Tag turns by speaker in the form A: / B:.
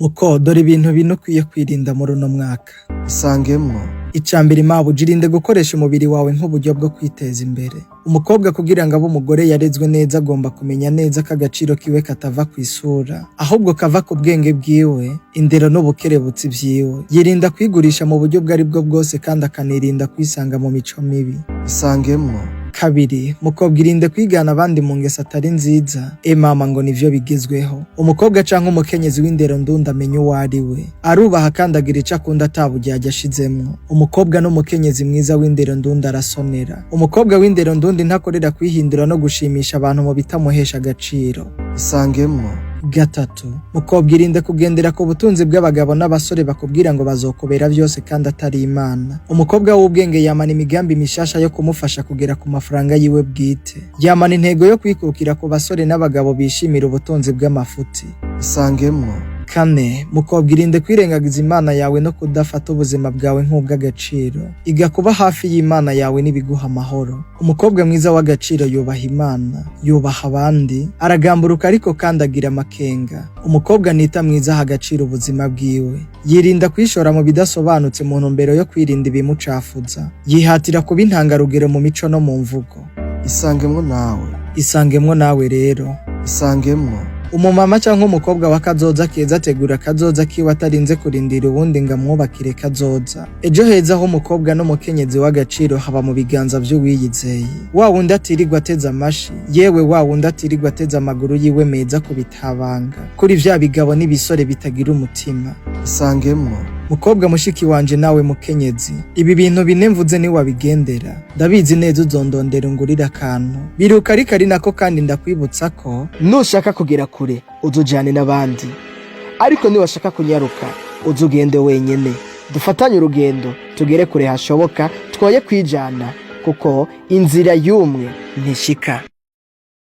A: Muko dore ibintu bine ukwiye kwirinda muri uno mwaka.
B: Isangemwo.
A: Ica mbere, mabuja, irinde gukoresha umubiri wawe nk'uburyo bwo kwiteza imbere. Umukobwa kugira ngo abe umugore yarezwe neza, agomba kumenya neza ko agaciro kiwe katava ku isura, ahubwo kava ku bwenge bwiwe, indero n'ubukerebutsi vyiwe. Yirinda kwigurisha mu buryo ubwo ari bwo bwose, kandi akanirinda kwisanga mu mico mibi.
B: Isangemwo.
A: Kabiri, mukobwa, irinde kwigana abandi mu ngeso atari nziza. E mama, ngo nivyo bigezweho. Umukobwa canke umukenyezi w'indero ndunda amenya uwo ari we, arubaha kandi agira ico akunda ataburyarya ashizemwo. Umukobwa n'umukenyezi mwiza w'indero ndunda arasonera. Umukobwa w'indero ndundi ntakorera kwihindura no gushimisha abantu mu bitamuhesha agaciro.
B: Isangemwo.
A: Gatatu, mukobwa, irinde kugendera ku butunzi bw'abagabo n'abasore bakubwira ngo bazokubera vyose kandi atari Imana. Umukobwa w'ubwenge yamana imigambi mishasha yo kumufasha kugera ku mafaranga yiwe bwite. Yamana intego yo kwikukira ku basore n'abagabo bishimira ubutunzi bw'amafuti.
B: Isangemwo.
A: Kane, mukobwa, irinde kwirengagiza Imana yawe no kudafata ubuzima bwawe nk'ubw'agaciro. Iga kuba hafi y'Imana yawe n'ibiguha amahoro. Umukobwa mwiza w'agaciro yubaha Imana, yubaha abandi, aragamburuka ariko kandi agira amakenga. Umukobwa nita mwiza aha agaciro ubuzima bwiwe. Yirinda kwishora mu bidasobanutse mu ntumbero yo kwirinda ibimucafuza. Yihatira kuba intangarugero mu mico no mu mvugo.
B: Isangemwo nawe.
A: Isangemwo nawe rero.
B: Isangemwo.
A: Umumama canke umukobwa wa kazoza keza ategura kazoza kiwe atarinze kurindira uwundi ngo amwubakire kazoza. Ejo heza aho umukobwa n'umukenyezi w'agaciro haba mu biganza vy'uwiyizeye. Wa wundi atirirwa ateze amashi, yewe wa wundi atirirwa ateze amaguru yiwe meza ku bitabanga, kuri vya bigabo n'ibisore bitagira umutima.
B: Isangemwo.
A: Mukobwa mushiki wanje, nawe mukenyezi, ibi bintu bine mvuze niwabigendera, ndabizi neza uzondondera ungurire akantu. Biruka ariko ari nako kandi ndakwibutsa ko
C: Nushaka kugera kure, uzujane n'abandi, ariko niwashaka kunyaruka, uzugende wenyene. Dufatanye urugendo tugere kure hashoboka, twoye kwijana, kuko inzira y'umwe ntishika.